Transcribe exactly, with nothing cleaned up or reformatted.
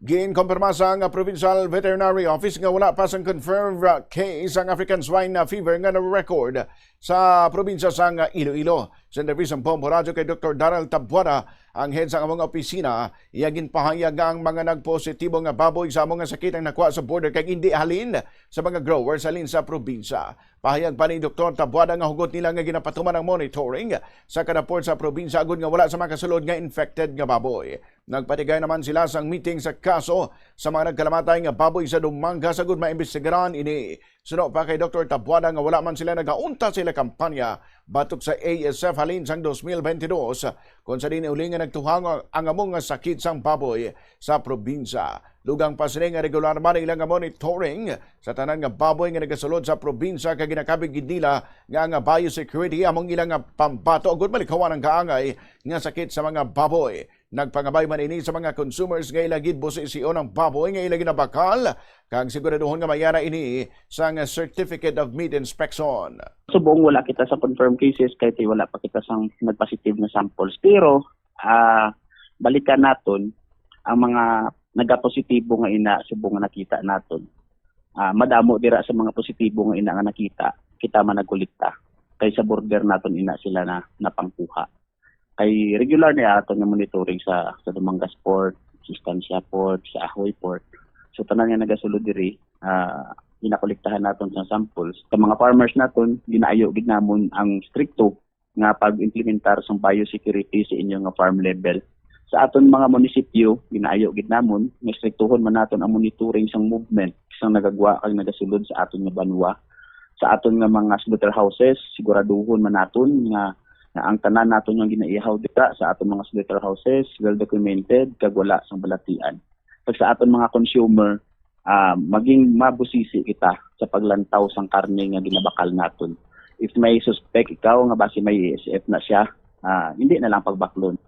Ginkompirma sang Provincial Veterinary Office nga wala pa sang confirmed, uh, case ang African Swine Fever nga na-record sa probinsya sang Iloilo. Sa interview sang Bombo Radyo kay Doktor Daryl Tabuada, ang head sang among opisina, iya ginpahayag nga ang mga nagpositibo nga baboy sa amo nga sakit ang nakuha sa border kag indi halin sa mga growers halin sa probinsya. Pahayag pa ni Doktor Tabuada nga hugot nila nga ginapatuman ang monitoring sa kada port sa probinsya agud nga wala sa makasulod nga infected nga baboy. Nagpatigay naman sila sang meeting sa kaso sa mga nagkalamatay nga baboy sa Dumangas agud maimbestigaran ini. Suno pa kay Doktor Tabuada nga wala man sila nagauntat sa ila kampanya batok sa A S F halin sang dos mil bentidós, kung sa diin uli nga nagtuhang ang amo nga sakit sang baboy sa probinsya. Dugang pa sini nga regular man ang ilang monitoring sa tanan nga baboy nga nagasulod sa probinsya, kag ginakabig gid nila nga ang biosecurity among ilang pambato agud malikawan ang kaangay nga sakit sa mga baboy. Nagpangabay man ini sa mga consumers nga ila gid busision ang baboy nga ila ginabakal, kag siguraduhon nga may ara ini sang Certificate of Meat Inspection. Subong wala kita sa confirmed cases kay wala pa kita sang nagpositive na samples. Pero, ah, balikan naton ang mga nagapositibo nga ina subong nga nakita naton. Ah, madamo dira sa mga positibo nga ina nga nakita, kita man nagkolekta. Kay sa border naton ina sila na napangkuha. Kay regular ni aton nga monitoring sa, sa Dumangas Port, sa Estancia Port, sa Ahoy Port. So, tanan nga nagasulod diri, ah, ginakolektahan naton sa samples. Sa mga farmers naton, ginaayo gid namon ang strikto nga pag-implementar sang biosecurity sa inyo nga farm level. Sa aton mga munisipyo, ginaayo gid namon nga striktuhon man naton ang monitoring sang movement sang nagagwa kag nagasulod sa aton nga banwa. Sa aton nga mga slaughterhouses, siguraduhon man naton nga, nga ang tanan naton nga ginaihaw dira sa aton mga slaughterhouses well documented kag wala sang balatian. Kag sa aton mga consumer, ah, maging mabusisi kita sa paglantaw sang karne nga ginabakal naton. If may suspect ikaw nga basi may A S F na siya, ah, hindi na lang pagbaklon.